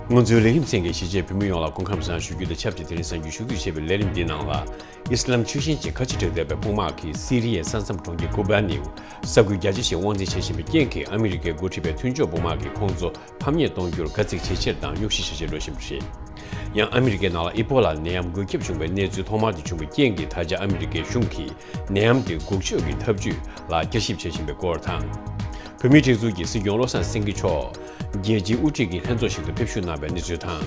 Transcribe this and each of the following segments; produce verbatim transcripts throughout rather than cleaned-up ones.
ང་ཚོའི་ལས་རིམ་གསན་མཁན་གཞིས་བྱེས་བོད་མི་ཡོངས་ལ་སྐུ་ཁམས་བཟང་ཞུ་རྒྱུ་དང་ཆབས་ཅིག་དེ་རིང་གཟའ་མཇུག་ཞུགས་འདུས་བྱས་པའི་ལས་རིམ་འདིའི་ནང་ལ། ཨི་སི་ལམ་ཆོས་ཞེན་གྱི་ཁ་ཆེ་དྲག་ལྡན་པའི་དཔུང་དམག་གིས་སི་རི་ཡའི་ས་མཚམས་གྲོང་ཁྱེར་ཀོ་པ་ནིའུ་ས་ཁུལ་རྒྱ་ཆེ་ཞིག་དབང་འཛིན་བྱེད་བཞིན་པའི་རྐྱེན་གྱིས། ཨ་མི་རི་ཀས་འགོ་ཁྲིད་པའི་མཐུན་ཕྱོགས་དཔུང་དམག་གིས་ཁོང་ཚོ་ཕམ་ཉེས་གཏོང་རྒྱུར་དཀའ་ཚེགས་ཇེ་ཆེར་དང་རྙོག་གཞི་ཇེ་ཆེར་འགྲོ་བཞིན་པ་རེད། ཡང་ཨ་མི་རི་ཀའི་ནང་ལ་ཨི་པོ་ལ་ནད་ཡམས་འགོས་ཁྱབ་བྱུང་བའི་གནས་ཚུལ་ཐོག་མར་དུ་བྱུང་བའི་རྐྱེན་གྱིས། ད་ཆ་ཨ་མི་རི་ཀའི་གཞུང་གིས་ནད་ཡམས་དེ་འགོག་བཅོས་ཀྱི་ཐབས་ཇུས་ལ་བསྐྱར་ཞིབ་བྱེད་བཞིན་པའི་སྐོར་དང་། བོད་མིའི་སྒྲིག་འཛུགས་ཀྱི་སྲིད་སྐྱོང་བློ་བཟང་སེང་གེ་མཆོག་རྒྱལ་སྤྱིའི་དབུ་ཁྲིད་ཀྱི་ལྷན་ཚོགས་ཤིག་ཏུ་ཕེབས་བཞུགས་གནང་བའི་གནས་ཚུལ་དང་།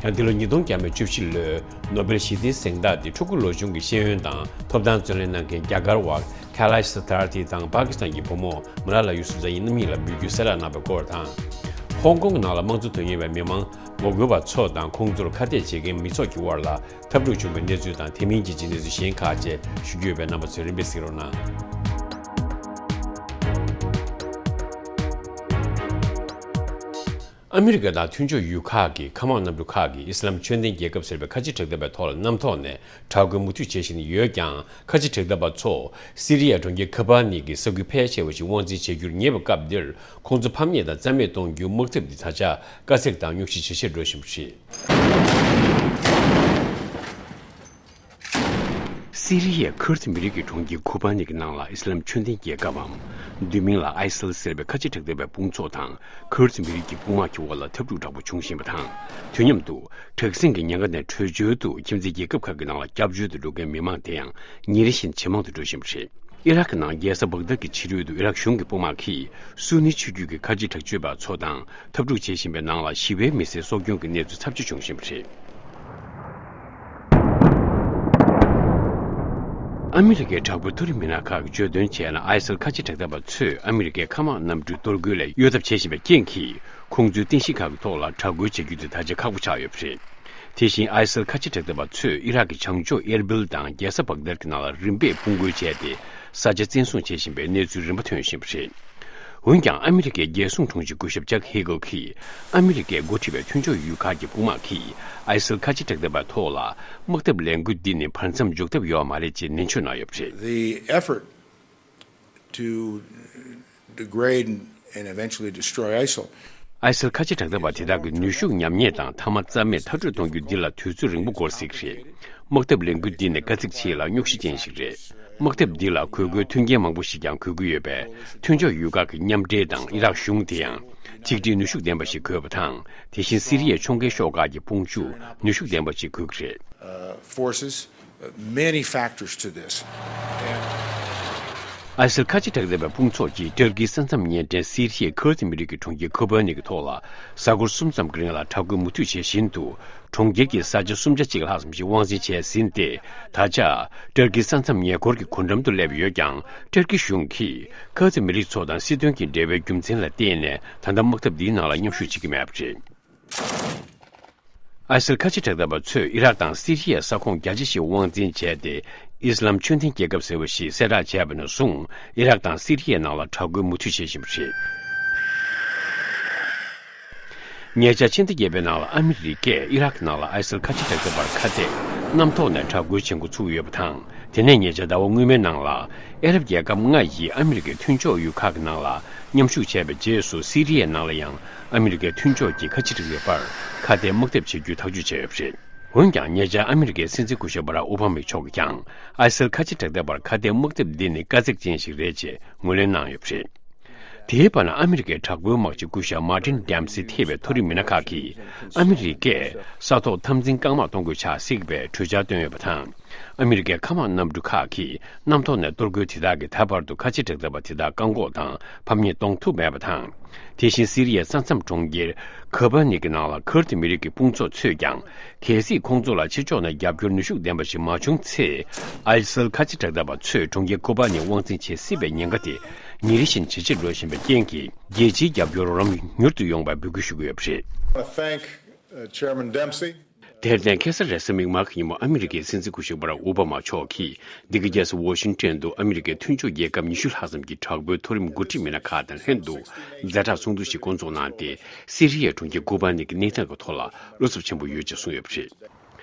ཡང་འདི་ལོ་ཉིས་སྟོང་བརྒྱ་མེད་བཅུ་བཞི་ལོའི་ནོ་སྦེལ་ཞི་བདེའི་གཟེངས་རྟགས་དེ་ཕྲུ་གུ་ལོ་ཆུང་གི་ཤེས་ཡོན་དང་ཐོབ་ཐང་བརྩོན་ལེན་གནང་མཁན་རྒྱ་གར་བ་ཁ་ལཱཤ་སི་དྷར་ཐི་དང་པ་ཀི་སི་ཐན་གྱི་བུ་མོ་མ་ལ་ལ་ཡུ་སུབ་ཛ་ཡི་རྣམ་གཉིས་ལ་འབུལ་རྒྱུ་གསལ་བསྒྲགས་གནང་བའི་སྐོར་དང་། ཧོང་ཀོང་གི་ནང་ལ་དམངས་གཙོ་དོན་གཉེར་བའི་མི་མང་ངོ་རྒོལ་བ་ཚོ་དང་ཁོང་ཚོར་ཁ་གཏད་བྱེད་མཁན་མི་ཚོགས་ཀྱི་དབར་ལ་འཐབ་འཁྲུག་བྱུང་བའི་གནས་ཚུལ་དང་། དེ་མིན་གྱི་གནས་ཚུལ་གཞན་ཁག་བཅས་ཞུ་རྒྱུ་ཡོད་པས། རྣམ་པ་ཚོས་རིམ་པས་གཟིགས་རོགས་གནང་། ཨ་མི་རི་ཀ་དང་མཐུན་ཕྱོགས་ཡུལ་ཁག་གི་མཁའ་དམག་གནམ་གྲུ་ཁག་གིས་ཨི་སི་ལམ་ཆོས་ལྡན་རྒྱལ་ཁབ་ཟེར་བའི་ཁ་ཆེ་དྲག་ལྡན་པའི་ཐོག་ལ་གནམ་ཐོག་ནས་དྲག་རྒོལ་མུ་མཐུད་བྱེད་བཞིན་ཡོད་ཀྱང་། ཁ་ཆེ་དྲག་ལྡན་པ་ཚོ་སི་རི་ཡའི་གྲོང་ཁྱེར་ཁོ་པ་ནི་གི་ས་ཁུལ་ཕལ་ཆེ་བ་ཞིག་དབང་འཛིན་བྱེད་རྒྱུར་ཉེ་བའི་སྐབས་འདིར། ཁོང་ཚོ་ཕམ་ཉེས་དང་རྩ་མེད་གཏོང་རྒྱུའི་དམག་འཐབ་འདི་ད་ཆ་དཀའ་ཚེགས་དང་རྙོག་གཞི་ཇེ་ཆེར་འགྲོ་བཞིན་པ་རེད། སི་རི་ཡའི་ཁུར་ཛི་མི་རིགས་ཀྱི་གྲོང་ཁྱེར་ཁོ་པ་ནི་གི་ནང་ལ་ཨི་སི་ལམ་ཆོས་ལྡན་རྒྱལ་ཁབ་བམ། བསྡུས་མིང་ལ་ཨའི་སིལ་ཟེར་བའི་ཁ་ཆེ་དྲག་ལྡན་པའི་དཔུང་ཚོགས་དང་ཁུར་ཛི་མི་རིགས་ཀྱི་དཔུང་དམག་གི་དབར་ལ་འཐབ་འཁྲུག་དྲག་པོ་འབྱུང་བཞིན་པ་དང་། དུས་མཉམ་དུ་དྲག་ཟིང་གི་ཉེན་ཁ་ནས་བྲོས་བྱོལ་དུ་ཁྱིམ་མཚེས་རྒྱལ་ཁབ་ཁག་གི་ནང་ལ་སྐྱབས་བཅོལ་དུ་འགྲོ་མཁན་མི་མང་དེ་ཡང་ཉིན་རེ་བཞིན་ཇེ་མང་དུ་འགྲོ་བཞིན་པ་རེད། ཨི་རག་གི་ནང་རྒྱལ་ས་བག་དད་ཀྱི་ཕྱི་རོལ་དུ་ཨི་རག་གཞུང་གི་དཔུང་དམག་གིས་སུ་ནི་ཆོས་བརྒྱུད་ཀྱི་ཁ་ཆེ་དྲག་སྤྱོད་པ་ཚོ་དང་འཐབ་འཁྲུག་བྱེད་བཞིན་པའི་ནང་ལ་ཞི་བའི་མི་སེར་སྲོག་སྐྱོན་གྱི་གནས་ཚུལ་ཚབས་ཆེ་བྱུང་བཞིན་པ་རེད། ཨ་མི་རི་ཀའི་དྲག་པོའི་མཐོ་རིམ་མི་སྣ་ཁག་གིས་བརྗོད་དོན་བྱས་ན། ཨའི་སིལ་ཁ་ཆེ་དྲག་ལྡན་པ་ཚོས་ཨ་མི་རི་ཀའི་མཁའ་དམག་གནམ་གྲུའི་གཏོར་རྒོལ་ལས་གཡོལ་ཐབས་བྱེད་བཞིན་པའི་རྐྱེན་གྱིས། ཁོང་ཚོའི་རྟེན་གཞི་ཁག་གི་ཐོག་ལ་དྲག་རྒོལ་བྱེད་རྒྱུ་དེ་ད་ཆ་ཁག་པོ་ཆགས་ཡོད་པ་རེད། དེ་བཞིན་ཨའི་སིལ་ཁ་ཆེ་དྲག་ལྡན་པ་ཚོས་ཨི་རག་གི་བྱང་ཕྱོགས་ཨེར་བིལ་དང་རྒྱལ་ས་བག་དར་གྱི་ནང་ལ་རིམ་པས་དཔུང་རྒོལ་བྱས་ཏེ། ས་ཆ་བཙན་བཟུང་བྱེད་བཞིན་པའི་གནས་ཚུལ་རིམ་པ་ཐོན་བཞིན་པ་རེད། འོན་ཀྱང་ཨ་མི་རི་ཀའི་རྒྱལ་སྲུང་དྲུང་ཆེ་སྐུ་ཞབས་ཅག་ཧེ་གལ་གྱིས། ཨ་མི་རི་ཀས་འགོ་ཁྲིད་པའི་མཐུན་ཕྱོགས་ཡུལ་ཁག་གི་དཔུང་དམག་གིས་ཨའི་སིལ་ཁ་ཆེ་དྲག་ལྡན་པའི་ཐོག་ལ་དམག་འཐབ་ལས་འགུལ་འདི་ནི་བར་མཚམས་འཇོག་ཐབས་ཡོད་མ་རེད་ཅེས་ནན་བརྗོད་གནང་ཡོད་པ་རེད། The effort to degrade and eventually destroy ISIL. ཨའི་སིལ་ཁ་ཆེ་དྲག་ལྡན་པ་དེ་དག་གི་ནུས་ཤུགས་ཉམས་ཉེས་དང་མཐའ་མ་རྩ་མེད་མཐར་སྐྲོད་གཏོང་རྒྱུ་འདི་ལ་དུས་ཚོད་རིང་པོ་འགོར་སྲིད་ཀྱི་རེད། དམག་འཐབ་ལས་འགུལ་འདི་ནི་དཀའ་ཚེགས་ཆེ་ལ་རྙོག་གཞི་ཅན་ཞིག་རེད། དམག་འཐབ་འདི་ལ་གུ་གུལ་མཐུན་རྐྱེན་མང་པོ་ཞིག་ཀྱང་དགོས་ཀྱི་ཡོད་པས། མཐུན་ཕྱོགས་ཡུལ་ཁག་གི་མཉམ་འབྲེལ་དང་ཨི་རག་གཞུང་དེ་ཡང་གཅིག་སྒྲིལ་ནུས་ཤུགས་ལྡན་པ་ཞིག་དགོས་པ་དང་། དེ་བཞིན་སི་རི་ཡའི་ཕྱོགས་འགལ་ཤོག་ཁག་གི་དཔུང་འཇུག་ནུས་ཤུགས་ལྡན་པ་ཞིག་དགོས་ཀྱི་རེད། Uh, forces, uh, many factors to this. ཨའི་སིལ་ཁ་ཆེ་དྲག་ལྡན་པའི་དཔུང་ཚོགས་ཀྱིས་ཏུར་ཀིའི་ས་མཚམས་ཉེ་འབྲེལ་སི་རི་ཡའི་ཁུར་ཛི་མི་རིགས་ཀྱི་གྲོང་ཁྱེར་ཁོ་པ་ནི་གི་ཐོག་ལ་གཟའ་འཁོར་གསུམ་ཙམ་གྱི་རིང་ལ་དྲག་རྒོལ་མུ་མཐུད་བྱེད་བཞིན་དུ། གྲོང་ཁྱེར་གྱི་ས་ཆ་སུམ་ཆ་གཅིག་ལྷག་ཙམ་ཞིག་དབང་འཛིན་བྱས་ཟིན་ཏེ། ད་ཆ་ཏུར་ཀིའི་ས་མཚམས་ཉེ་འཁོར་གྱི་སྒོ་འགྲམ་དུ་སླེབས་ཡོད་ཀྱང་། ཏུར་ཀི་གཞུང་གིས་ཁུར་ཛི་མི་རིགས་ཚོ་དང་སྲིད་དོན་གྱི་འབྲེལ་བའི་རྒྱུ་མཚན་ལ་བརྟེན་ནས། ད་ལྟ་དམག་འཐབ་འདིའི་ནང་ལ་མཉམ་ཞུགས་བྱེད་ཀྱི་མེད་པ་རེད། ཨའི་སིལ་ཁ་ཆེ་དྲག་ལྡན་པ་ཚོས་ཨི་རག་དང་སི་རི་ཡའི་ས་ཁོངས་རྒྱ་ཆེ་ཞིག་དབང་འཛིན་བྱས་ཏེ། ཨི་སི་ལམ་ཆོས་ལྡན་རྒྱལ་ཁབ་ཟེར་བ་ཞིག་གསལ་བསྒྲགས་བྱས་པ་ནས་བཟུང་། ཨི་རག་དང་སི་རི་ཡའི་ནང་ལ་དྲག་རྒོལ་མུ་མཐུད་བྱེད་བཞིན་པ་རེད། ཉེ་ཆར་ཕྱི་ཟླ་བརྒྱད་པའི་ནང་ལ་ཨ་མི་རི་ཀས་ཨི་རག་གི་ནང་ལ་ཨའི་སིལ་ཁ་ཆེ་དྲག་ལྡན་པར་ཁ་གཏད་གནམ་ཐོག་ནས་དྲག་རྒོལ་བྱེད་འགོ་ཚུགས་ཡོད་པ་དང་། དེ་ནས་ཉེ་ཆར་ཟླ་བ་སྔོན་མའི་ནང་ལ་ཨ་རབ་རྒྱལ་ཁབ་ལྔ་ཡིས་ཨ་མི་རི་ཀའི་མཐུན་ཕྱོགས་ཡུལ་ཁག་གི་ནང་ལ་མཉམ་ཞུགས་བྱས་པའི་རྗེས་སུ། སི་རི་ཡའི་ནང་ལ་ཡང་ཨ་མི་རི་ཀའི་མཐུན་ཕྱོགས་ཀྱི་ཁ་ཆེ་དྲག་ལྡན་པར་ཁ་གཏད་དམག་འཐབ་བྱེད་རྒྱུའི་ཐག་གཅོད་བྱས་ཡོད་པ་རེད། འོན་ཀྱང་། ཉེ་ཆར་ཨ་མི་རི་ཀའི་སྲིད་འཛིན་སྐུ་ཞབས་བྷ་རག་ཨོ་བྷ་མ་མཆོག་གིས་ཀྱང་། ཨའི་སིལ་ཁ་ཆེ་དྲག་ལྡན་པར་ཁ་གཏད་དམག་འཐབ་འདི་ནི་དཀའ་ཚེགས་ཅན་ཞིག་རེད་ཅེས་ངོས་ལེན་གནང་ཡོད་པ་རེད། དེའི་བར་ན། ཨ་མི་རི་ཀའི་དྲག་པོའི་དམག་སྤྱི་སྐུ་ཞབས་མར་ཏིན་ཌེམ་སི་ཐེ་བའི་མཐོ་རིམ་མི་སྣ་ཁག་གིས། ཨ་མི་རི་ཀས་ས་ཐོག་འཐབ་འཛིང་རྐང་དམག་གཏོང་དགོས་ཆགས་སྲིད་པའི་གྲོས་འཆར་བཏོན་ཡོད་པ་དང་། ཨ་མི་རི་ཀའི་མཁའ་དམག་གནམ་གྲུ་ཁག་གིས་གནམ་ཐོག་ནས་གཏོར་རྒོལ་དེ་དག་གིས་ད་བར་དུ་ཁ་ཆེ་དྲག་ལྡན་པ་དེ་དག་བཀག་འགོག་དང་ཕམ་ཉེས་གཏོང་ཐུབ་མེད་པ་དང་། དེ་བཞིན་སི་རི་ཡའི་ས་མཚམས་གྲོང་ཁྱེར་ཁོ་པ་ནི་གི་ནང་ལ་ཁུར་ཛི་མི་རིགས་ཀྱི་དཔུང་ཚོགས་ཚོས་ཀྱང་། གལ་སྲིད་ཁོང་ཚོ་ལ་ཕྱི་ཕྱོགས་ནས་རྒྱབ་སྐྱོར་ནུས་ཤུགས་ལྡན་པ་ཞིག་མ་བྱུང་ཚེ། ཨའི་སིལ་ཁ་ཆེ་དྲག་ལྡན་པ་ཚོས་གྲོང་ཁྱེར་ཁོ་པ་ནི་དབང་འཛིན་བྱེད་སྲིད་པའི་ཉེན་ཁ་དེ་ཉིན་རེ་བཞིན་ཇེ་ཆེར་འགྲོ་བཞིན་པའི་རྐྱེན་གྱིས། རྒྱལ་སྤྱིའི་རྒྱབ་སྐྱོར་རོགས་རམ་མྱུར་དུ་ཡོང་བའི་འབོད་སྐུལ་ཞུ་གི་ཡོད་པ་རེད། I wanna thank, uh, Chairman Dempsey. དེར་བརྟེན། ཁ་སང་རེས་གཟའ་མིག་དམར་གྱི་ཉིན་མོ་ཨ་མི་རི་ཀའི་སྲིད་འཛིན་སྐུ་ཞབས་བྷ་རག་ཨོ་བྷ་མ་མཆོག་གིས་འདི་གའི་རྒྱལ་ས་ཝ་ཤིང་ཊོན་དུ་ཨ་མི་རི་ཀའི་མཐུན་ཕྱོགས་རྒྱལ་ཁབ་ཉི་ཤུ་ལྷག་ཙམ་གྱི་དྲག་པོའི་མཐོ་རིམ་འགོ་ཁྲིད་མི་སྣ་ཁག་དང་ལྷན་དུ་ཛ་དྲག་ཚོགས་འདུ་ཞིག་བསྐོང་ཚོགས་གནང་སྟེ། སི་རི་ཡའི་གྲོང་ཁྱེར་ཀོ་པ་ནི་གི་གནས་སྟངས་ཀྱི་ཐོག་ལ་བློ་འཚབ་ཆེན་པོ་ཡོད་ཅེས་གསུངས་ཡོད་པ་རེད།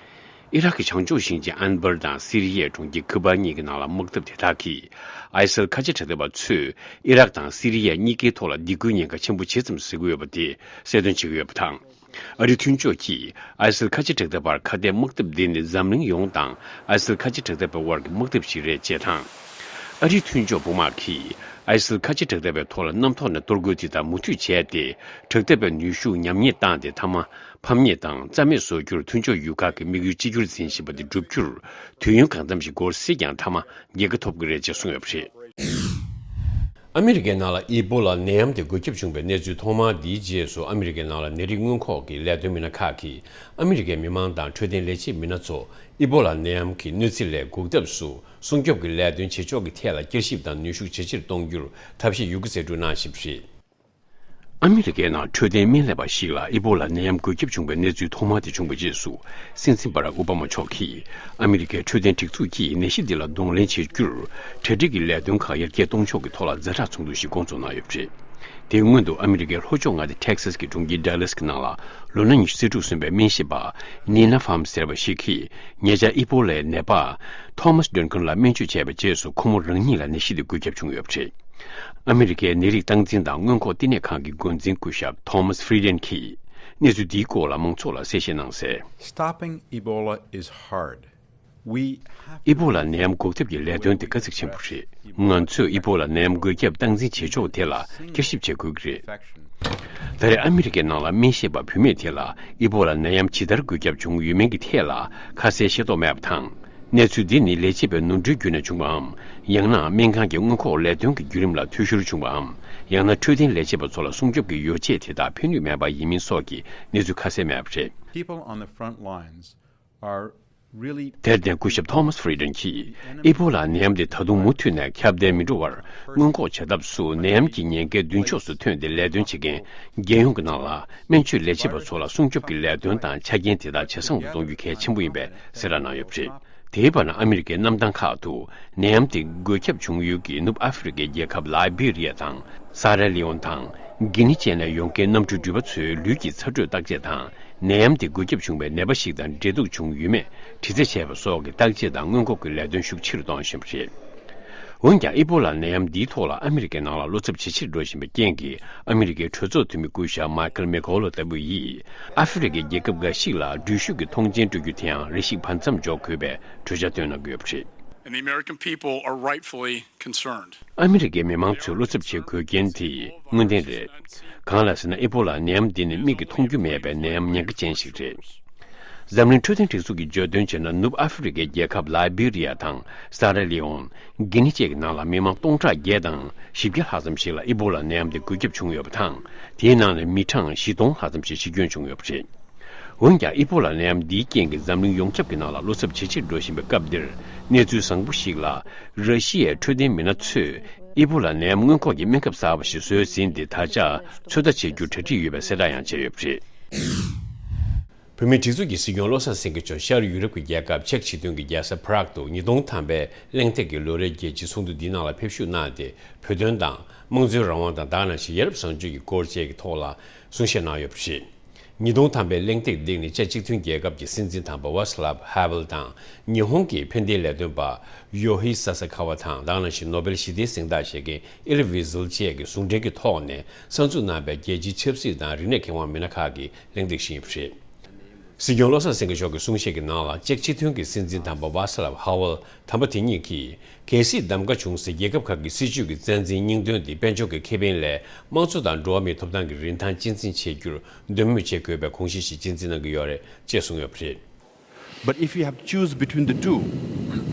ཨི་རག་གི་བྱང་ཕྱོགས་ཞིང་ཆེན་ཨན་བར་དང་སི་རི་ཡའི་གྲོང་ཁྱེར་ཁོ་པ་ནི་གི་ནང་ལ་དམག་འཐབ་དེ་དག་གིས། ཨའི་སིལ་ཁ་ཆེ་དྲག་ལྡན་པ་ཚོས་ཨི་རག་དང་སི་རི་ཡ་གཉིས་ཀའི་ཐོག་ལ་སྡིགས་སྐུལ་ཉེན་ཁ་ཆེན་པོ་ཇི་ཙམ་བཟོ་གི་ཡོད་པ་དེ་གསལ་སྟོན་བྱེད་ཀྱི་ཡོད་པ་དང་། ཨ་རིའི་མཐུན་ཕྱོགས་ཀྱིས་ཨའི་སིལ་ཁ་ཆེ་དྲག་འཐབ་པར་ཁ་གཏད་དམག་འཐབ་འདི་ནི་འཛམ་གླིང་ཡོངས་དང་ཨའི་སིལ་ཁ་ཆེ་དྲག་འཐབ་པའི་དབར་གྱི་དམག་འཐབ་ཞིག་རེད་ཅེས་དང་། ཨ་རིའི་མཐུན་ཕྱོགས་དཔུང་དམག་གིས་ཨའི་སིལ་ཁ་ཆེ་དྲག་འཐབ་པའི་ཐོག་ལ་གནམ་ཐོག་ནས་གཏོར་རྒོལ་དེ་དག་མུ་མཐུད་བྱས་ཏེ། དྲག་འཐབ་པའི་ནུས་ཤུགས་ཉམས་ཉེས་བཏང་སྟེ། མཐའ་མ་ཕམ་ཉེས་དང་རྩ་མེད་བཟོ་རྒྱུར་མཐུན་ཕྱོགས་ཡུལ་ཁག་གི་དམིགས་ཡུལ་གཅིག་གྱུར་འཛིན་བཞིན་པ་དེ་བསྒྲུབ་རྒྱུར་དུས་ཡུན་གང་འཚམ་ཞིག་འགོར་སྲིད་ཀྱང་། མཐའ་མ་རྒྱལ་ཁ་ཐོབ་ཀྱི་རེད་ཅེས་གསུངས་ཡོད་པ་རེད། ཨ་མི་རི་ཀའི་ནང་ལ་ཨི་བོ་ལ་ནད་ཡམས་དེ་འགོས་ཁྱབ་བྱུང་བའི་གནས་ཚུལ་ཐོག་མར་འདིའི་རྗེས་སུ། ཨ་མི་རི་ཀའི་ནང་ལ་ནད་རིགས་སྔོན་འགོག་གི་ལས་དོན་མི་སྣ་ཁག་གིས་ཨ་མི་རི་ཀའི་མི་མང་དང་འཕྲོད་བསྟེན་ལས་བྱེད་མི་སྣ་ཚོ་ཨི་བོ་ལ་ནད་ཡམས་ཀྱི་གནོད་འཚེ་ལས་འགོག་ཐབས་སུ་སྲུང་སྐྱོབ་ཀྱི་ལས་དོན་བྱེད་ཕྱོགས་ཀྱི་ཐད་ལ་བསྐྱར་ཞིབ་དང་ནུས་ཤུགས་ཇེ་ཆེར་གཏོང་རྒྱུར་ཐབས་ཤེས་ཡོད་རྒུ་གསལ་སྒྲོག་གནང་བཞིན་པ་རེད། ཨ་མི་རི་ཀའི་ནང་འཕྲོད་བསྟེན་སྨན་ལས་པ་ཞིག་ལ་ཨི་བོ་ལ་ནད་ཡམས་འགོས་ཁྱབ་བྱུང་བའི་གནས་ཚུལ་ཐོག་མ་དེ་བྱུང་བའི་རྗེས་སུ། སྲིད་འཛིན་བྷ་རག་ཨོ་བྷ་མ་མཆོག་གིས་ཨ་མི་རི་ཀའི་འཕྲོད་བསྟེན་སྒྲིག་འཛུགས་ཀྱིས་ནད་གཞི་འདི་ལ་གདོང་ལེན་བྱེད་རྒྱུར་གྲ་སྒྲིག་གི་ལས་དོན་ཁག་ཡར་རྒྱས་གཏོང་ཕྱོགས་ཀྱི་ཐོག་ལ་ཛ་དྲག་ཚོགས་འདུ་ཞིག་བསྐོང་ཚོགས་གནང་ཡོད་པ་རེད། དེའི་སྔོན་དུ་ཨ་མི་རི་ཀའི་ལྷོ་ཕྱོགས་མངའ་སྡེ་ཊེག་སཱས་ཀྱི་གྲོང་ཁྱེར་ཌ་ལཱས་ཀྱི་ནང་ལ་ལོ་ན་ཉི་ཤུ་རྩ་དྲུག་སོན་པའི་སྨན་ཞིབ་པ་ནི་ན་ཧྥམ་ཟེར་བ་ཞིག་གིས་ཉེ་ཆར་ཨི་བོ་ལའི་ནད་པ་ཐོ་མཱས་ཌོན་ཁན་ལ་སྨན་བཅོས་བྱས་པའི་རྗེས་སུ། ཁོ་མོ་རང་ཉིད་ལ་ནད་གཞི་དེ་འགོས་ཁྱབ་བྱུང་ཡོད་པ་རེད། ཨ་མི་རི་ཀའི་ནད་རིགས་སྟངས་འཛིན་དང་སྔོན་འགོག་བསྟི་གནས་ཁང་གི་འགོ་འཛིན་སྐུ་ཞབས་Thomas Frieden གྱིས་གནས་ཚུལ་འདིའི་སྐོར་ལ་མང་ཚོགས་ལ་གསལ་བཤད་གནང་གསལ། Stopping Ebola is hard. We have to ཨི་བོ་ལ་ནད་ཡམས་འགོག་ཐབས་ཀྱི་ལས་དོན་དེ་དཀའ་ཚེགས་ཆེན་པོ་རེད། ང་ཚོས་ཨི་བོ་ལ་ནད་ཡམས་འགོས་ཁྱབ་སྟངས་འཛིན་བྱེད་ཕྱོགས་དེ་ལ་བསྐྱར་ཞིབ་བྱེད་དགོས་ཀྱི་རེད། ད་རེས་ཨ་མི་རི་ཀའི་ནང་ལ་སྨན་ཞིབ་པ་བུད་མེད་དེ་ལ་ཨི་བོ་ལ་ནད་ཡམས་ཇི་ལྟར་འགོས་ཁྱབ་བྱུང་ཡོད་མིན་གྱི་ཐད་ལ་ཁ་གསལ་ཤེས་རྟོགས་མེད་པ་དང་། གནས་ཚུལ་འདི་ནི་ལས་བྱེད་པའི་ནོར་འཁྲུལ་བརྒྱུད་ནས་བྱུང་བའམ། ཡང་ན་སྨན་ཁང་གི་སྔོན་འགོག་ལས་དོན་གྱི་བརྒྱུད་རིམ་ལ་འཐུས་ཤོར་བྱུང་བའམ། ཡང་ན་འཕྲོད་བསྟེན་ལས་བྱེད་པ་ཚོ་ལ་སྲུང་སྐྱོབ་ཀྱི་ཡོ་བྱད་དེ་དག་ཕན་ནུས་མེད་པ་ཡིན་མིན་སོགས་ཀྱི་གནས་ཚུལ་ཁ་གསལ་མེད་པ་རེད། People on the front lines are really དེར་བརྟེན་སྐུ་ཞབས་Thomas Frieden གྱིས་ཨི་བོ་ལ་ནད་ཡམས་དེ་ད་དུང་མུ་མཐུད་ནས་ཁྱབ་གདལ་མི་འགྲོ་བར་སྔོན་འགོག་བྱ་ཐབས་སུ། ནད་ཡམས་ཀྱི་ཉེན་ཁའི་མདུན་ཕྱོགས་སུ་ཐོན་ཏེ་ལས་དོན་བྱེད་མཁན་རྒྱལ་ཡོངས་ཀྱི་ནང་ལ་སྨན་བཅོས་ལས་བྱེད་པ་ཚོ་ལ་སྲུང་སྐྱོབ་ཀྱི་ལས་དོན་དང་ཆ་རྐྱེན་དེ་དག་ཇེ་བཟང་དུ་གཏོང་རྒྱུ་གལ་ཆེན་པོ་ཡིན་པའི་གསལ་བསྒྲགས་གནང་ཡོད་པ་རེད། དེའི་བར་ན་ཨ་མི་རི་ཀའི་གནམ་ཐང་ཁག་ཏུ་ནད་ཡམས་དེ་འགོས་ཁྱབ་བྱུང་ཡུལ་གྱི་ནུབ་ཨ་ཧྥེ་རི་ཀའི་རྒྱལ་ཁབ་ལའི་བེ་རི་ཡ་དང་། སཱ་ར་ལི་ཨོན་དང་། གྷི་ནི་བཅས་ནས་ཡོང་མཁན་གནམ་གྲུའི་འགྲུལ་པ་ཚོའི་ལུས་ཀྱི་ཚ་དྲོད་བརྟག་དཔྱད་དང་། ནད་ཡམས་དེ་འགོས་ཁྱབ་བྱུང་བའི་ནད་པ་ཞིག་དང་འབྲེལ་གཏུག་བྱུང་ཡོད་མེད་དྲི་རྩད་བྱས་པ་སོགས་ཀྱི་བརྟག་དཔྱད་དང་སྔོན་འགོག་གི་ལས་དོན་ཤུགས་ཆེ་རུ་གཏོང་བཞིན་པ་རེད། འོན་ཀྱང་ཨི་བོ་ལ་ནད་ཡམས་འདིའི་ཐོག་ལ་ཨ་མི་རི་ཀའི་ནང་ལ་བློ་འཚབ་ཇེ་ཆེར་འགྲོ་བཞིན་པའི་རྐྱེན་གྱིས། ཨ་མི་རི་ཀའི་གྲོས་ཚོགས་འཐུས་མི་སྐུ་ཞབས་མའི་ཁལ་མེ་ཀོ་ལོ་ལྟ་བུ་ཡིས་ཨ་ཧྥེ་རི་ཀའི་རྒྱལ་ཁབ་འགའ་ཞིག་ལ་འགྲུལ་བཞུད་ཀྱི་མཐོང་མཆན་སྤྲོད་རྒྱུ་དེའང་རེ་ཞིག་བར་མཚམས་འཇོག་དགོས་པའི་གྲོས་འཆར་བཏོན་གནང་གི་ཡོད་པ་རེད། And the American people are rightfully concerned. ཨ་མི་རི་ཀའི་མི་མང་ཚོས་བློ་འཚབ་བྱེད་དགོས་རྐྱེན་དེ་དངོས་བདེན་རེད། གང་ལ་ཟེར་ན། ཨི་བོ་ལ་ནད་ཡམས་འདི་ནི་མིག་གིས་མཐོང་རྒྱུ་མེད་པའི་ནད་ཡམས་ཉེན་ཁ་ཅན་ཞིག་རེད། འཛམ་གླིང་འཕྲོད་བསྟེན་སྒྲིག་འཛུགས་ཀྱིས་བརྗོད་དོན་བྱས་ན། ནུབ་ཨ་ཧྥེ་རི་ཀའི་རྒྱལ་ཁབ་ལའི་བེ་རི་ཡ་དང་སཱ་ར་ལི་ཨོན། གྷི་ནི་བཅས་ཀྱི་ནང་ལ་མི་མང་སྟོང་ཕྲག་བརྒྱད་དང་བཞི་བརྒྱ་ལྷག་ཙམ་ཞིག་ལ་ཨི་བོ་ལ་ནད་ཡམས་དེ་འགོས་ཁྱབ་བྱུང་ཡོད་པ་དང་། དེའི་ནང་ནས་མི་གྲངས་བཞི་སྟོང་ལྷག་ཙམ་ཞིག་ཤི་སྐྱོན་བྱུང་ཡོད་པ་རེད། འོན་ཀྱང་ཨི་བོ་ལ་ནད་ཡམས་འདིའི་རྐྱེན་གྱིས་འཛམ་གླིང་ཡོངས་ཁྱབ་ཀྱི་ནང་ལ་བློ་འཚབ་ཇེ་ཆེར་འགྲོ་བཞིན་པའི་སྐབས་འདིར། གནས་ཚུལ་བཟང་པོ་ཞིག་ལ། ར་ཤི་ཡའི་འཕྲོད་བསྟེན་མི་སྣ་ཚོས་ཨི་བོ་ལ་ནད་ཡམས་སྔོན་འགོག་གི་སྨན་ཁབ་གསར་པ་ཞིག་བཟོས་ཟིན་ཏེ། ད་ཆ་ཚོད་ལྟ་བྱེད་རྒྱུར་གྲ་སྒྲིག་ཡོད་པའི་གསལ་བསྒྲགས་ཡང་བྱས་ཡོད་པ་རེད། བོད་མིའི་སྒྲིག་འཛུགས་ཀྱི་སྲིད་སྐྱོང་བློ་བཟང་སེང་གེ་མཆོག་ཤར་ཡུ་རོབ་ཀྱི་རྒྱལ་ཁབ་ཅེཀ་སྤྱི་མཐུན་གྱི་རྒྱལ་ས་པ་རག་ཏུ་ཉིས་སྟོང་ཐམ་པའི་གླེང་སྟེགས་ཀྱི་ལོ་རེའི་རྒྱལ་སྤྱིའི་ཚོགས་འདུ་འདིའི་ནང་ལ་ཕེབས་ཞུགས་གནང་སྟེ། བོད་དོན་དང་། དམངས་གཙོའི་རང་དབང་དང་། ད་ག་ནང་བཞིན་ཡ་རབས་བཟང་སྤྱོད་ཀྱི་སྐོར་བཅས་ཀྱི་ཐོག་ལ་གསུང་བཤད་གནང་ཡོད་པ་རེད། ཉིས་སྟོང་ཐམ་པའི་གླེང་སྟེགས་སྟེང་ནས་ཅེཀ་སྤྱི་མཐུན་རྒྱལ་ཁབ་ཀྱི་སྲིད་འཛིན་དམ་པ་ཝཱ་སི་ལབ་ཧ་ཝེལ་དང་། ཉི་ཧོང་གི་ཕན་བདེའི་ལས་དོན་པ་ཡོ་ཧི་ས་ས་ཁ་ཝ་དང་། ད་ག་ནང་བཞིན་ནོ་བེལ་ཞི་བདེའི་གཟེངས་རྟགས་བཞེས་མཁན་ཨེ་ལི་ཝི་ཟིལ་བཅས་ཀྱིས་ཟུང་འབྲེལ་གྱི་ཐོག་ནས་གསར་འཛུགས་གནང་བའི་རྒྱལ་སྤྱིའི་ཆབ་སྲིད་དང་རིག་གནས་མཁས་དབང་མི་སྣ་ཁག་གིས་གླེང་སྟེགས་ཤིག་ཡིན་པ་རེད། སྲིད་སྐྱོང་བློ་བཟང་སེང་གེ་མཆོག་གི་གསུང་བཤད་ཀྱི་ནང་ལ། ཅེཀ་སྤྱི་མཐུན་གྱི་སྲིད་འཛིན་དམ་པ་ཝཱ་སི་ལབ་ཧ་ཝེལ་དམ་པ་དེ་ཉིད་ཀྱིས། གལ་སྲིད་གདམ་ག་བྱུང་ཚེ། རྒྱལ་ཁབ་ཁག་གི་སྲིད་བྱུས་ཀྱི་རྩ་འཛིན་སྙིང་དོན་དེ་དཔལ་འབྱོར་གྱི་ཁེ་ཕན་ལས། དམངས་གཙོ་དང་འགྲོ་བ་མིའི་ཐོབ་ཐང་གི་རིན་ཐང་གཅེས་འཛིན་བྱེད་རྒྱུར་འདོད་མོས་བྱེད་དགོས་པའི་དགོངས་གཞི་ཞིག་གཅེས་འཛིན་གནང་གི་ཡོད་རེད་ཅེས་གསུངས་ཡོད་པ་རེད། But if you have to choose between the two,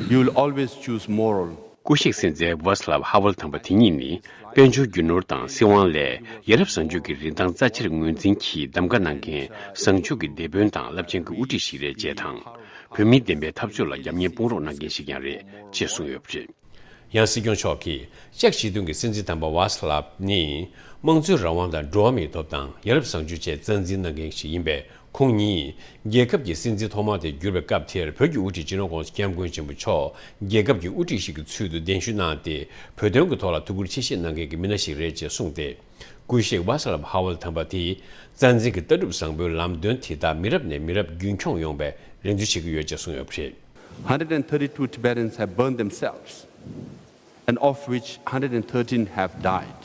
you will always choose moral. སྐུ་གཤེགས་སྲིད་འཛིན་ཝཱ་སི་ལབ་ཧ་ཝེལ་དམ་པ་དེ་ཉིད་ནི། དཔལ་འབྱོར་རྒྱུ་ནོར་དང་སྲིད་དབང་ལས། ཡ་རབས་བཟང་སྤྱོད་ཀྱི་རིན་ཐང་རྩ་ཆེར་ངོས་འཛིན་གྱིས། གདམ་ག་གནང་མཁན་བཟང་སྤྱོད་ཀྱི་དེད་དཔོན་དང་རླབས་ཆེན་གྱི་དབུ་ཁྲིད་ཞིག་རེད་ཅེས་དང་། བོད་མིའི་བདེན་པའི་འཐབ་རྩོད་ལ་རྒྱབ་གཉེར་དཔུང་རོགས་གནང་མཁན་ཞིག་ཀྱང་རེད་ཅེས་གསུངས་ཡོད་པ་རེད། ཡང་སྲིད་སྐྱོང་མཆོག་གིས། ཅེཀ་སྤྱི་མཐུན་གྱི་སྲིད་འཛིན་དམ་པ་ཝཱ་སི་ལབ་ནི། དམངས་གཙོའི་རང་དབང་དང་འགྲོ་བ་མིའི་ཐོབ་ཐང་། ཡ་རབས་བཟང་སྤྱོད་བཅས་རྩ་འཛིན་གནང་མཁན་ཞིག་ཡིན་པས། ཁོང་ཉིད་རྒྱལ་ཁབ་ཀྱི་སྲིད་འཛིན་ཐོག་མ་དེ་གྱུར་པའི་སྐབས་དེར། བོད་ཀྱི་དབུ་ཁྲིད་སྤྱི་ནོར་༸གོང་ས་༸སྐྱབས་མགོན་ཆེན་པོ་མཆོག་རྒྱལ་ཁབ་ཀྱི་དབུ་ཁྲིད་ཞིག་གི་ཚུལ་དུ་གདན་ཞུ་གནང་སྟེ། བོད་དོན་གྱི་ཐོག་ལ་ཐུགས་ཁུར་ཆེ་བཞེས་གནང་མཁན་གྱི་མི་སྣ་ཞིག་རེད་ཅེས་གསུངས་ཏེ། སྐུ་གཤེགས་ཝཱ་སི་ལབ་ཧ་ཝེལ་དམ་པ་དེས། རྩ་འཛིན་གྱི་ལྟ་གྲུབ་བཟང་པོའི་ལམ་སྟོན་དེ་དག་མི་རབས་ནས་མི་རབས་རྒྱུན་འཁྱོངས་ཡོང་བའི་རེ་འདུན་བྱེད་ཀྱི་ཡོད་ཅེས་གསུངས་ཡོད་པ་རེད། Hundred and thirty-two Tibetans have burned themselves, and of which hundred and thirteen have died.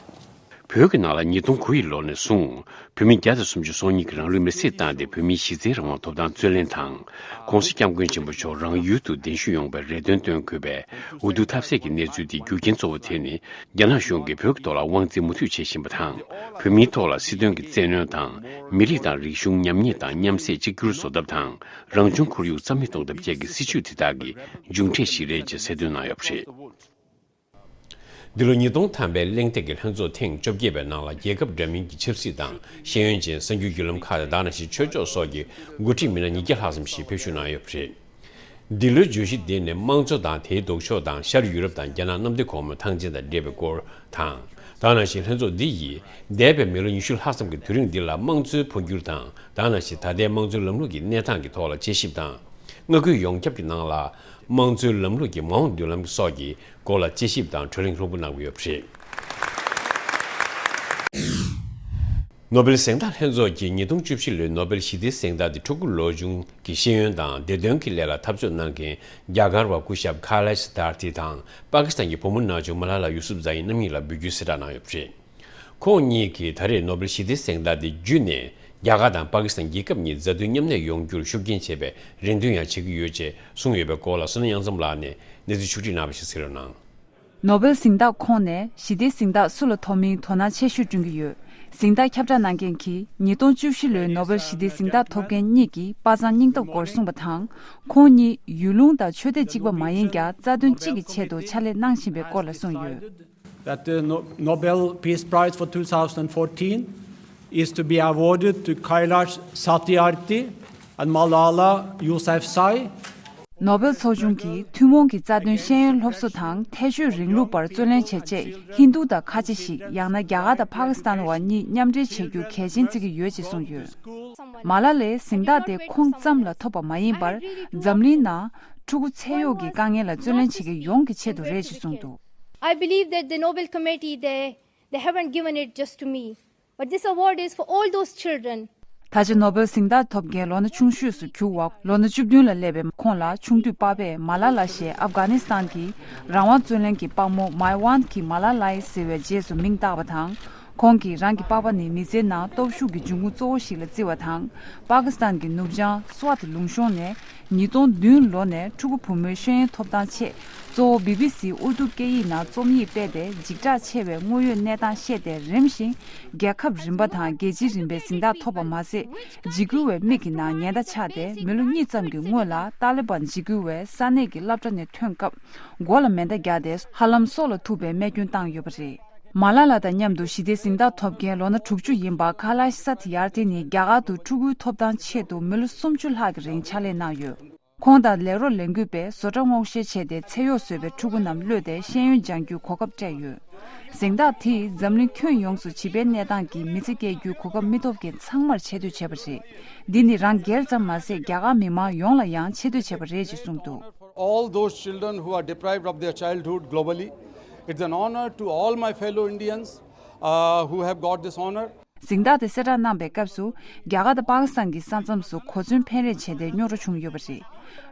བོད་ཀྱི་ནང་ལ་ཉིས་སྟོང་དགུ་ཡི་ལོ་ནས་བཟུང་བོད་མི་བརྒྱ་དང་སུམ་ཅུ་སོ་གཉིས་ཀྱིས་རང་ལུས་མེར་སྲེག་བཏང་སྟེ་བོད་མིའི་གཞི་རྩའི་རང་དབང་ཐོབ་ཐང་རྩོད་ལེན་དང་། ྋགོང་ས་ྋསྐྱབས་མགོན་ཆེན་པོ་མཆོག་རང་ཡུལ་དུ་གདན་ཞུ་ཡོང་བའི་རེ་འདུན་བཏོན་དགོས་པའི་འོས་བསྡུ་ཐབས་ཟད་ཀྱི་གནས་ཚུལ་དེའི་རྒྱུ་རྐྱེན་གཙོ་བོ་དེ་ནི། རྒྱ་ནག་གཞུང་གིས་བོད་ཀྱི་ཐོག་ལ་དབང་འཛིན་མུ་མཐུད་བྱེད་བཞིན་པ་དང་། བོད་མིའི་ཐོག་ལ་སྲིད་དོན་གྱི་བཙན་གནོན་དང་། མི་རིགས་དང་རིག་གཞུང་ཉམས་ཉེས་དང་མཉམ་བསྲེས་གཅིག་གྱུར་བཟོ་ཐབས་དང་། རང་བྱུང་ཁོར་ཡུག་རྩ་མེད་གཏོང་ཐབས་བཅས་ཀྱི་སྲིད་བྱུས་དེ་དག་གི་མཇུག་འབྲས་ཤིག་རེད་ཅེས་གསལ་སྟོན་གནང་ཡོད་པ་རེད། འདི་ལོ་ཉིས་སྟོང་ཐམ་པའི་གླེང་སྟེགས་ཀྱི་ལྷན་ཚོགས་ཐེངས་བཅོ་བརྒྱད་པའི་ནང་ལ། རྒྱལ་ཁབ་འདྲ་མིན་གྱི་ཆབ་སྲིད་དང་ཤེས་ཡོན་ཅན་གསར་འགྱུར་བརྒྱུད་ལམ་ཁག་དང་། དེ་ནང་བཞིན་ཆོས་ཕྱོགས་སོགས་ཀྱི་འགོ་ཁྲིད་མི་སྣ་ཉིས་བརྒྱ་ལྷག་ཙམ་ཞིག་ཕེབས་ཞུགས་གནང་ཡོད་པ་རེད། འདི་ལོའི་བརྗོད་གཞི་འདི་ནི། དམངས་གཙོ་དང་དེའི་ལྡོག་ཕྱོགས་དང་། ཤར་ཡུ་རོབ་དང་རྒྱ་ནག་གནམ་བདེ་གོང་མའི་ཐང་ཆེན་དང་འབྲེལ་བའི་སྐོར་དང་། དེ་ནང་བཞིན་ལྷན་ཚོགས་འདི་ཡིས་འདས་པའི་མི་ལོ་ཉི་ཤུ་ལྷག་ཙམ་གྱི་དུས་རིང་འདི་ལ་དམངས་གཙོའི་འཕོ་འགྱུར་དང་། དེ་ནང་བཞིན་ད་ལྟའི་དམངས་གཙོའི་ལམ་ལུགས་ཀྱི་གནས་སྟངས་ཀྱི་ཐོག་ལ་དཔྱད་ཞིབ་དང་། མངའ་ཁུལ་ཡོངས་ཁྱབ་ཀྱི་ནང་ལ་དམངས་གཙོའི་ལམ་ལུགས་ཀྱི་མ་འོངས་མདུན་ལམ་སོགས་ཀྱི་སྐོར་ལ་དཔྱད་ཞིབ་དང་གྲོས་གླེང་ལྷུག་པོ་གནང་གི་ཡོད་པ་རེད། ནོ་བེལ་གཟེངས་རྟགས་ལྷན་ཚོགས་ཀྱིས་ཉིས་སྟོང་བཅུ་བཞི་ལོའི་ནོ་བེལ་ཞི་བདེའི་གཟེངས་རྟགས་དེ་ཕྲུ་གུ་ལོ་ཆུང་གི་ཤེས་ཡོན་དང་བདེ་དོན་གྱི་སླད་ལ་འཐབ་རྩོད་གནང་མཁན་རྒྱ་གར་བ་སྐུ་ཞབས་ཁ་ལཱ་ཤི་སྟར་ཐི་དང་། པ་ཀི་སི་ཐན་གྱི་བུ་མོ་ན་ཆུང་མ་ལ་ལ་ཡུ་སུབ་ཛ་ཡི་རྣམ་གཉིས་ལ་འབུལ་རྒྱུའི་གསལ་བསྒྲགས་གནང་ཡོད་པ་རེད། ཁོང་གཉིས་ཀྱིས་ད་རེས་ནོ་བེལ་ཞི་བདེའི་གཟེངས་རྟགས་དེ་བརྒྱུད་ནས། རྒྱ་གར་དང་པ་ཀི་སི་ཐན་རྒྱལ་ཁབ་གཉིས་མཛའ་མཐུན་མཉམ་གནས་ཡོང་རྒྱུར་ཤུགས་རྐྱེན་བྱེད་པའི་རེ་འདུན་ཡང་བྱེད་ཀྱི་ཡོད་ཅེས་གསུངས་ཡོད་པའི་སྐོར་ལ། བསོད་ནམས་དབྱངས་མཚམས་ལགས་ནས་གནས་ཚུལ་ཕྱོགས་སྒྲིག་གནང་བ་ཞིག་གསན་རོགས་གནང་། ནོ་བེལ་གཟེངས་རྟགས་ཁོངས་ནས་ཞི་བདེའི་གཟེངས་རྟགས་སུ་ལ་ཐོབ་མིན་དོ་སྣང་ཆེ་ཤོས་བསྐྲུན་གྱི་ཡོད། གཟེངས་རྟགས་ཁྱབ་བསྒྲགས་གནང་མཁན་གྱིས་ཉིས་སྟོང་བཅུ་བཞི་ལོའི་ནོ་བེལ་ཞི་བདེའི་གཟེངས་རྟགས་ཐོབ་མཁན་གཉིས་ཀྱི་དཔའ་མཛངས་སྙིང་སྟོབས་སྐོར་གསུངས་པ་དང་། ཁོང་གཉིས་ཡུལ་ལུང་དང་ཆོས་དད་གཅིག་པ་མ་ཡིན་ཀྱང་། རྩ་དོན་གཅིག་གི་ཆེད་དུ་ཕྱག་ལས་གནང་བཞིན་པའི་སྐོར་ལ་གསུངས་ཡོད། That the No- Nobel Peace Prize for two thousand fourteen is to be awarded to Kailash Satyarthi and Malala Yousafzai. ནོ་བེལ་ཚོགས་ཆུང་གིས་ཐུན་མོང་གི་རྩ་དོན་ཤེས་ཡོན་སློབ་གསོ་དང་། ཐལ་ཤོད་རིང་ལུགས་པར་རྩོད་ལེན་བྱེད་ཆེད་ཧིན་རྡུ་དང་ཁ་ཆེ་ཞིག་ཡང་ན་རྒྱ་གར་དང་ཕ་ཀི་སི་ཐན་བ་གཉིས་མཉམ་འབྲེལ་བྱེད་རྒྱུ་གལ་ཆེན་བརྩི་གི་ཡོད་ཅེས་གསུངས་ཡོད། མ་ལ་ལས་གཟེངས་རྟགས་དེ་ཁོང་ཙམ་ལ་ཐོབ་པ་མ་ཡིན་པར། འཛམ་གླིང་ནང་ཕྲུ་གུ་ཚད་གཡོག་གི་དཀའ་ངལ་ལ་རྩོད་ལེན་བྱེད་མཁན་ཡོངས་ཀྱི་ཆེད་དུ་རེད་ཅེས་གསུངས་འདུག། I believe that the Nobel Committee, they, they haven't given it just to me, but this award is for all those children. ད་ཆ་ནོ་བེལ་གཟེངས་རྟགས་ཐོབ་མཁན་ལོ་ན་ཆུང་ཤོས་སུ་གྱུར་བ། ལོ་ན་བཅུ་བདུན་ལ་སླེབས་པའི་ཁོང་ལ་ཆུང་དུས་པ་ཕས་མ་ལ་ལ་ཞེས་ཨབ་གྷ་ནི་སི་ཐན་གྱི་རང་དབང་རྩོད་ལེན་གྱི་དཔའ་མོ་My One Ki Malala ཟེར་བའི་རྗེས་སུ་མིང་བཏགས་པ་དང་། ཁོང་གིས་རང་གི་པ་ཕ་ནི་མི་ཚེའི་ནང་སྟོབས་ཤུགས་ཀྱི་འབྱུང་ཁུངས་གཙོ་བོ་ཞིག་ལ་བརྩི་བ་དང་། པ་ཀི་སི་ཐན་གྱི་ནུབ་བྱང་སུ་ཝ་ཏི་ལུང་གཤོང་ནས་ཉིས་སྟོང་བདུན་ལོ་ནས་ཕྲུ་གུ་བུ་མོའི་ཤེས་ཡོན་ཐོབ་ཐང་ཆེད། གཙོ་བོ་བི་བི་སི་ཨུར་དུ་སྐད་ཡིག་ནང་རྩོམ་ཡིག་སྤེལ་ཏེ། འཇིགས་སྐྲག་ཆེ་བའི་དངོས་ཡོད་གནས་སྟངས་བཤད་དེ། རིམ་བཞིན་རྒྱལ་ཁབ་རིམ་པ་དང་རྒྱལ་སྤྱིའི་རིམ་པའི་གཟེངས་རྟགས་ཐོབ་པ་མ་ཟད། འཇིགས་སྐུལ་བའི་མིག་གི་ནང་ཉེན་བརྡ་ཆགས་ཏེ། མི་ལོ་གཉིས་ཙམ་གྱི་སྔོན་ལ་ཏཱ་ལི་བན་འཇིགས་སྐུལ་བས་ས་གནས་ཀྱི་སློབ་གྲྭ་ནས་ཐོན་སྐབས། མགོ་ལ་མེ་མདའ་བརྒྱབ་སྟེ། ཧ་ལམ་སྲོག་ལ་ཐུག་པའི་རྨས་སྐྱོན་བཏང་ཡོད་པ་རེད། མ་ལ་ལ་དང་མཉམ་དུ་ཞི་བདེའི་གཟེངས་རྟགས་ཐོབ་མཁན་ལོ་ན་དྲུག་ཅུ་ཡིན་པ་ཁ་ལཱ་ཤི་ས་ཐི་ཡར་ཐི་ནི། རྒྱ་གར་དུ་ཕྲུ་གུའི་ཐོབ་ཐང་ཆེད་དུ་མི་ལོ་སུམ་ཅུ་ལྷག་གི་རིང་ཕྱག་ལས་གནང་ཡོད། ཁོང་དང་ལས་རོགས་ལས་འགུལ་པས་བཟོ་གྲྭ་སྔོག་བཤེར་བྱས་ཏེ། ཚེ་གཡོག་བཟོས་པའི་ཕྲུ་གུ་རྣམས་གློད་དེ་ཤེས་ཡོན་སྦྱང་རྒྱུའི་གོ་སྐབས་སྤྲད་ཡོད། གཟེངས་རྟགས་དེས་འཛམ་གླིང་ཁྱོན་ཡོངས་སུ་བྱིས་པའི་གནས་སྟངས་ཀྱིས་མི་ཚེ་སྐྱེལ་རྒྱུའི་གོ་སྐབས་མི་ཐོབ་མཁན་ཚང་མར་ཆེ་བསྟོད་བྱས་པ་རེད། འདི་ནི་རང་སྒེར་ཙམ་མ་ཟད། རྒྱ་གར་མི་མང་ཡོངས་ལ་ཡང་ཆེ་བསྟོད་བྱས་པ་རེད་ཅེས་གསུངས་འདུག། All those children who are deprived of their childhood globally, it's an honor to all my fellow Indians, uh, who have got this honor. གཟེངས་རྟགས་དེ་གསལ་བསྒྲགས་གནང་པའི་སྐབས་སུ། རྒྱ་གར་དང་པ་ཀི་སི་ཐན་གྱི་ས་མཚམས་སུ་གོ་མཚོན་འཕེན་རེས་བྱས་ཏེ་རྙོག་དྲ་བྱུང་ཡོད་པ་རེད།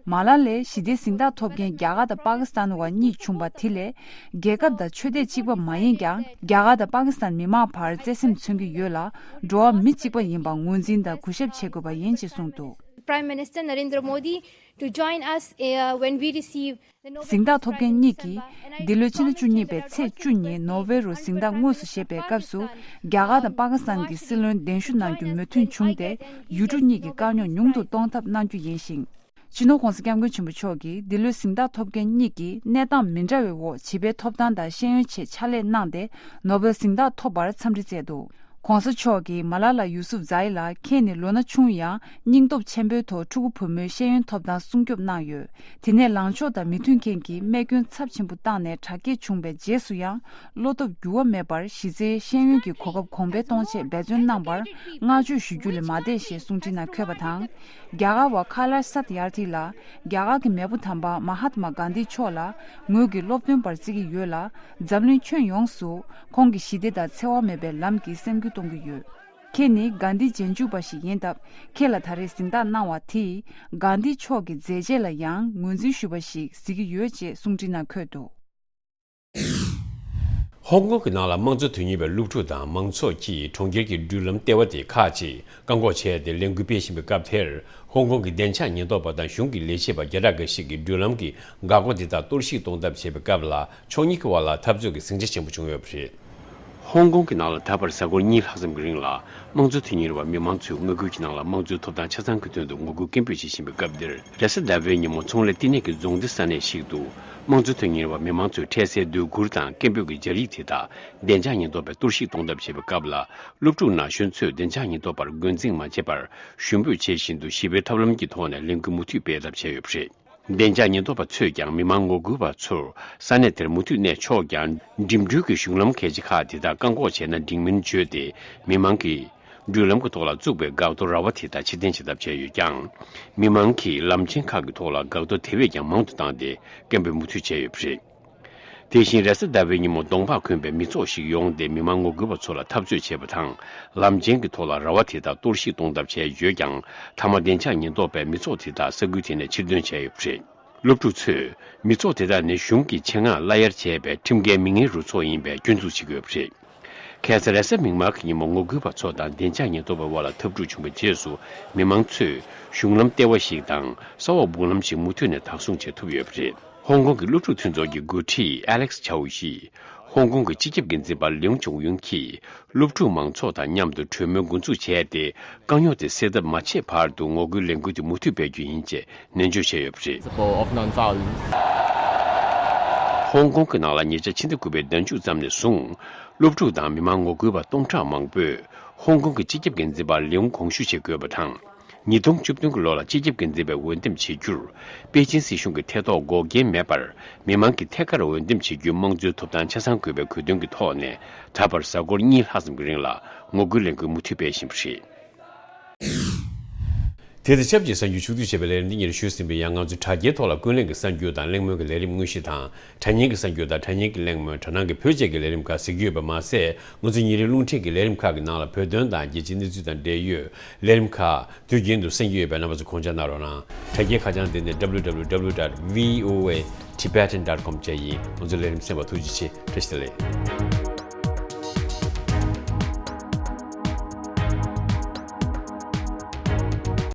མ་ལ་ལས་ཞི་བདེའི་གཟེངས་རྟགས་ཐོབ་མཁན་རྒྱ་གར་དང་པ་ཀི་སི་ཐན་བ་གཉིས་བྱུང་བ་དེ་ལས། རྒྱལ་ཁབ་དང་ཆོས་དད་གཅིག་པ་མ་ཡིན་ཀྱང་། རྒྱ་གར་དང་པ་ཀི་སི་ཐན་མི་མང་བར་བརྩེ་སེམས་མཚོན་གྱི་ཡོད་ལ། འགྲོ་བ་མི་གཅིག་པ་ཡིན་པ་ངོས་འཛིན་དང་གུས་ཞབས་བྱེད་དགོས་པ་ཡིན་ཅེས་གསུངས་འདུག། Prime Minister Narendra Modi to join us, uh, when we receive གཟེངས་རྟགས་ཐོབ་མཁན་གཉིས་ཀྱིས། འདི་ལོའི་ཕྱི་ཟླ་བཅུ་གཉིས་པའི་ཚེས་བཅུ་ཉིན་ནོར་ཝེ་རུ་གཟེངས་རྟགས་དངོས་སུ་བཞེས་པའི་སྐབས་སུ། རྒྱ་གར་དང་པ་ཀི་སི་ཐན་གྱི་སྲིད་བློན་གདན་ཞུ་གནང་རྒྱུ་མོས་མཐུན་བྱུང་སྟེ། ཡུལ་གྲུ་གཉིས་ཀྱི་དཀའ་རྙོག་ཉུང་དུ་གཏོང་ཐབས་གནང་རྒྱུ་ཡིན་ཞིང་། སྤྱི་ནོར་༧གོང་ས་༧སྐྱབས་མགོན་ཆེན་པོ་མཆོག་གིས་འདི་ལོའི་གཟེངས་རྟགས་ཐོབ་མཁན་གཉིས་ཀྱིས་གནས་སྟངས་མི་འདྲ་བའི་འོག་བྱིས་པའི་ཐོབ་ཐང་དང་ཤེས་ཡོན་ཆེད་ཕྱག་ལས་གནང་སྟེ། ནོ་བེལ་གཟེངས་རྟགས་ཐོབ་པར་འཚམས་འདྲི་བསྩལ་འདུག། ྋགོང་ས་མཆོག་གིས་མ་ལ་ལ་ཡུ་སུབ་ཛ་ཡི་ལ། ཁྱེད་ནི་ལོ་ན་ཆུང་ཡང་སྙིང་སྟོབས་ཆེན་པོའི་ཐོག་ཕྲུ་གུ་བུ་མོའི་ཤེས་ཡོན་ཐོབ་ཐང་སྲུང་སྐྱོབ་གནང་ཡོད། དེ་ནས་ལངས་ཕྱོགས་དང་མི་མཐུན་རྐྱེན་གྱིས་རྨས་སྐྱོན་ཚབས་ཆེན་པོ་བཏང་ནས་དྲག་སྐྱེད་བྱུང་བའི་རྗེས་སུ་ཡང་། བློ་སྟོབས་འགྱུར་བ་མེད་པར་གཞི་རྩའི་ཤེས་ཡོན་གྱི་གོ་སྐབས་གོང་འཕེལ་གཏོང་ཆེད་འབད་བརྩོན་གནང་བར་བསྔགས་བརྗོད་ཞུ་རྒྱུ་ལས་མ་འདས་ཞེས་གསུང་འཕྲིན་ནང་འཁོད་པ་དང་། རྒྱ་གར་བ་ཁ་ལཱ་ཤི་སཏ་ཡར་ཐི་ལ། རྒྱ་གར་གྱི་མེས་པོ་དམ་པ་མ་ཧཱཏ་མ་གྷན་དྷི་མཆོག་ལ་ངོས་ཀྱིས་སློབ་སྟོན་པར་བརྩི་གི་ཡོད་ལ། འཛམ་གླིང་ཁྱོན་ཡོངས་སུ་ཁོང་གི་ཞི་བདེ་དང་འཚེ་བ་མེད་པའི་ལམ་གྱི་སེམས་འགུལ་གཏོང་གི་ཡོད། ཁྱེད་ནི་གྷན་དྷི་རྗེས་འཇུག་པ་ཞིག་ཡིན་སྟབས། ཁྱེད་ལ་ད་རེས་གཟེངས་རྟགས་གནང་བ་དེས་གྷན་དྷི་མཆོག་གི་མཛད་རྗེས་ལ་ཡང་ངོས་འཛིན་ཞུ་བ་ཞིག་གཟིགས་ཀྱི་ཡོད་ཅེས་གསུང་འཕྲིན་ནང་འཁོད་འདུག། ཧོང་ཀོང་གི་ནང་ལ་དམངས་གཙོ་དོན་གཉེར་བའི་སློབ་ཕྲུག་དང་མང་ཚོགས་ཀྱིས་གྲོང་ཁྱེར་གྱི་འགྲུལ་ལམ་ལྟེ་བ་དེ་ཁག་ཅིག་བཀག་འགོག་བྱས་ཏེ་ལས་འགུལ་སྤེལ་བཞིན་པའི་སྐབས་དེར། ཧོང་ཀོང་གི་བདེ་འཇགས་ཉེན་རྟོག་པ་དང་གཞུང་གི་ལས་བྱེད་པ་བརྒྱ་ཕྲག་འགའ་ཞིག་གིས་འགྲུལ་ལམ་གྱི་འགག་སྒོ་འདི་དག་གཏོར་བཤིག་གཏོང་ཐབས་བྱས་པའི་སྐབས་ལ། ཕྱོགས་གཉིས་ཀྱི་བར་ལ་འཐབ་རྩོད་ཀྱི་ཟིང་ཆ་ཆེན་པོ་བྱུང་ཡོད་པ་རེད། ཧོང་ཀོང་གི་ནང་ལ་ད་བར་གཟའ་འཁོར་གཉིས་ལྷག་ཙམ་གྱི་རིང་ལ་དམངས་གཙོ་དོན་གཉེར་བ་མི་མང་ཚོས་མངའ་ཁུལ་གྱི་ནང་ལ་དམངས་གཙོའི་ཐོབ་ཐང་ཆ་ཚང་གི་དོན་དུ་ངོ་རྒོལ་སྐད་འབོད་བྱེད་བཞིན་པའི་སྐབས་འདིར། རེས་གཟའ་ཟླ་བའི་ཉིན་མོ་ཚོང་ལས་བསྟི་གནས་ཀྱི་རྫོང་སྡེ་ས་གནས་ཤིག་ཏུ་དམངས་གཙོ་དོན་གཉེར་བ་མི་མང་ཚོས་འཕྲལ་སེལ་སྡོད་གུར་དང་སྐད་འབོད་ཀྱི་སྦྱར་ཡིག་དེ་དག་བདེ་འཇགས་ཉེན་རྟོག་པས་གཏོར་བཤིག་གཏོང་ཐབས་བྱས་པའི་སྐབས་ལ། སློབ་ཕྲུག་ན་གཞོན་ཚོས་བདེ་འཇགས་ཉེན་རྟོག་པར་རྒོལ་འཛིང་མ་བྱས་པར་ཞུ་འབོད་བྱེད་བཞིན་དུ་ཞི་བའི་ཐབས་ལམ་གྱི་ཐོག་ནས་ལས་འགུལ་མུ་མཐུད་སྤེལ་ཐབས་བྱས་ཡོད་པ་རེད། བདེ་འཇགས་ཉེན་རྟོག་པ་ཚོས་ཀྱང་མི་མང་ངོ་རྒོལ་བ་ཚོར་ས་གནས་དེར་མུ་མཐུད་གནས་ཆོག་ཀྱང་། འགྲིམ་འགྲུལ་གྱི་གཞུང་ལམ་གལ་ཆེ་ཁག་དེ་དག་བཀག་འགོག་བྱས་ན་འགྲིག་མིན་བརྗོད་དེ། མི་མང་གིས་འགྲུལ་ལམ་གྱི་ཐོག་ལ་བཙུགས་པའི་འགག་ཐོ་ར་བ་དེ་དག་ཕྱིར་འཐེན་བྱེད་ཐབས་བྱས་ཡོད་ཀྱང་། མི་མང་གིས་ལམ་ཆེན་ཁག་གི་ཐོག་ལ་འགག་ཐོ་དེ་བས་ཀྱང་མང་དུ་བཏང་སྟེ་སྐད་འབོད་མུ་མཐུད་བྱས་ཡོད་པ་རེད། དེ་བཞིན་རེས་གཟའ་ཟླ་བའི་ཉིན་མོ་གདོང་འཕགས་གོན་པའི་མི་ཚོགས་ཤིག་ཡོང་སྟེ་མི་མང་ངོ་རྒོལ་བ་ཚོ་ལ་འཐབ་རྩོད་བྱས་པ་དང་། ལམ་ཆེན་གྱི་ཐོག་ལ་ར་བ་དེ་དག་གཏོར་བཤིག་གཏོང་ཐབས་བྱས་ཡོད་ཀྱང་། མཐའ་མ་བདེ་འཇགས་ཉེན་རྟོག་པས་མི་ཚོགས་དེ་དག་ས་ཁུལ་དེ་ནས་ཕྱིར་འདོན་བྱས་ཡོད་པ་རེད། སློབ་ཕྲུག་ཚོས་མི་ཚོགས་དེ་དག་ནི་གཞུང་གི་ཆེད་མངགས་གླ་གཡར་བྱས་པའི་ཁྲིམས་འགལ་མི་ངན་རུ་ཚོགས་ཡིན་པའི་སྐྱོན་འཛུགས་བྱེད་ཀྱི་ཡོད་པ་རེད། ཁ་སང་རེས་གཟའ་མིག་དམར་གྱི་ཉིན་མོ་ངོ་རྒོལ་བ་ཚོ་དང་བདེ་འཇགས་ཉེན་རྟོག་པའི་དབར་ལ་འཐབ་འཁྲུག་བྱུང་བའི་རྗེས་སུ། མི་མང་ཚོས་གཞུང་ལམ་ལྟེ་བ་ཞིག་དང་ས་འོག་སྦུག་ལམ་ཞིག་མུ་མཐུད་ནས་བདག་བཟུང་བྱེད་ཐུབ་ཡོད་པ་རེད། ཧོང་ཀོང་གི་སློབ་ཕྲུག་མཐུན་ཚོགས་ཀྱི་འགོ་ཁྲིད་ཨ་ལེག་ཆའོ་ཡིས། ཧོང་ཀོང་གི་སྤྱི་ཁྱབ་འགན་འཛིན་པ་ལིའུ་ཅུང་ཡུན་གྱིས། སློབ་ཕྲུག་མང་ཚོགས་དང་མཉམ་དུ་གྲོས་མོལ་འགོ་འཛུགས་བྱས་ཏེ། དཀའ་རྙོག་དེ་སེལ་ཐབས་མ་བྱས་བར་དུ་ངོ་རྒོལ་ལས་འགུལ་དེ་མུ་མཐུད་སྤེལ་རྒྱུ་ཡིན་ཅེས་ནན་བརྗོད་བྱས་ཡོད་པ་རེད། Principle of non-violence. ཧོང་ཀོང་གི་ནང་ལ་ཉེ་ཆར་ཕྱི་ཟླ་དགུ་པའི་ཟླ་མཇུག་ཙམ་ནས་བཟུང་། སློབ་ཕྲུག་དང་མི་མང་ངོ་རྒོལ་བ་སྟོང་ཕྲག་མང་པོས། ཧོང་ཀོང་གི་སྤྱི་ཁྱབ་འགན་འཛིན་པ་ལིའུ་དགོངས་ཞུ་བྱེད་དགོས་པ་དང་། ཉིས་སྟོང་བཅུ་བདུན་གྱི་ལོ་ལ་སྤྱི་ཁྱབ་འགན་འཛིན་པའི་འོས་འདེམས་བྱེད་རྒྱུར། པེ་ཅིན་སྲིད་གཞུང་གི་ཐད་གཏོགས་འགོག་རྐྱེན་མེད་པར། མི་མང་གིས་ཐད་ཀར་འོས་འདེམས་བྱེད་རྒྱུའི་དམངས་གཙོའི་ཐོབ་ཐང་ཆ་ཚང་དགོས་པའི་དགོས་འདུན་གྱི་ཐོག་ནས། ད་བར་གཟའ་འཁོར་གཉིས་ལྷག་ཙམ་གྱི་རིང་ལ་ངོ་རྒོལ་ལས་འགུལ་མུ་མཐུད་སྤེལ་བཞིན་པ་རེད། དེ་དང་ཆབས་ཅིག་གསར་འགྱུར་ཕྱོགས་བསྡུས་བྱས་པའི་ལས་རིམ་འདི་ཉིད་ཞུས་ཟིན་པའི། ཡང་ང་ཚོའི་དྲ་རྒྱའི་ཐོག་ལ་ཀུན་གླེང་གི་གསར་འགྱུར་དང་གླེང་མོལ་གྱི་ལས་རིམ་དངོས་གཞི་དང་། དྲ་བརྙན་གྱི་གསར་འགྱུར་དང་དྲ་བརྙན་གྱི་གླེང་མོལ། དྲ་སྣང་གི་བོད་ཅེས་ཀྱི་ལས་རིམ་ཁག་གཟིགས་རྒྱུ་ཡོད་པ་མ་ཟད། ང་ཚོའི་ཉིན་རེའི་རླུང་འཕྲིན་གྱི་ལས་རིམ་ཁག་གི་ནང་ལ་བོད་དོན་དང་རྒྱལ་སྤྱིའི་གནས་ཚུལ་དང་འབྲེལ་ཡོད་ལས་རིམ་ཁག་དུས་རྒྱུན་དུ་གསན་རྒྱུ་ཡོད་པས། རྣམ་པ་ཚོས་དགོངས་འཇགས་གནང་རོགས་གནང་། དྲ་རྒྱའི་ཁ་བྱང་དེ་ནི་www dot voatibetan dot com བཅས་ཡིན། ང་ཚོའི་ལས་རིམ་གསན་པར་ཐུགས་རྗེ་ཆེ། བཀྲ་ཤིས་བདེ་ལེགས།